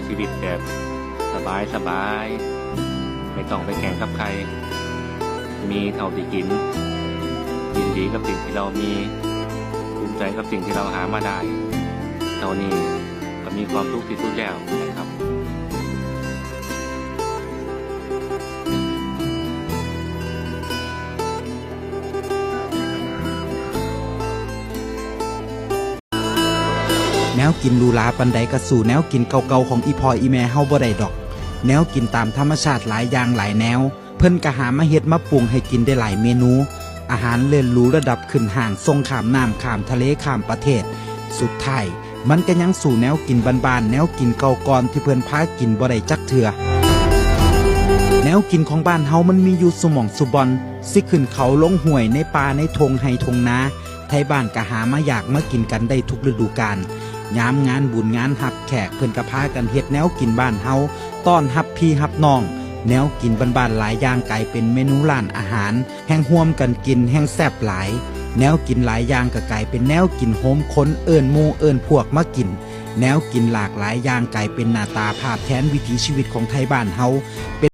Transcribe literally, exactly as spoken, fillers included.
ชีวิตแบบสบายสบาย ไม่ต้องไปแข่งกับใคร มีเท่าที่กิน ยินดีกับสิ่งที่เรามี ภูมิใจกับสิ่งที่เราหามาได้ เท่านี้ก็มีความสุขที่สุดแล้วนะครับ แนวกินหรูหราปานใดก็สู้แนวกินเก่าๆของอีพ่ออีแม่เฮาบ่ได้ดอก แนวกินตามธรรมชาติหลายอย่างหลายแนว เพิ่นก็หามาเฮ็ดมาปรุงให้กินได้หลายเมนู อาหารเลิศหรูระดับขึ้นห้าง ส่งข้ามน้ำข้ามทะเลข้ามประเทศ สุดท้ายมันก็ยังสู้แนวกินบ้านๆ แนวกินเก่าก่อนที่เพิ่นพากินบ่ได้จักเทื่อ แนวกินของบ้านเฮามันมีอยู่ซุหม่องซุบ่อน สิขึ้นเขาลงห้วยในป่าในท่งไฮ่ท่งนา ไทบ้านก็หามาอยากมากินกันได้ทุกฤดูกาล ยามงานบุญงานฮับแขกเพิ่นก็พากันเฮ็ดแนวกินบ้านเฮา ต้อนฮับพี่ฮับน้อง แนวกินบ้านๆหลายอย่างกลายเป็นเมนูร้านอาหาร แฮ่งร่วมกันกินแฮ่งแซ่บหลาย แนวกินหลายอย่างก็กลายเป็นแนวกินโฮมคนเอิ้นหมู่เอิ้นพวกมากิน แนวกินหลากหลายอย่างกลายเป็นหน้าตาภาพแทนวิถีชีวิตของไทบ้านเฮา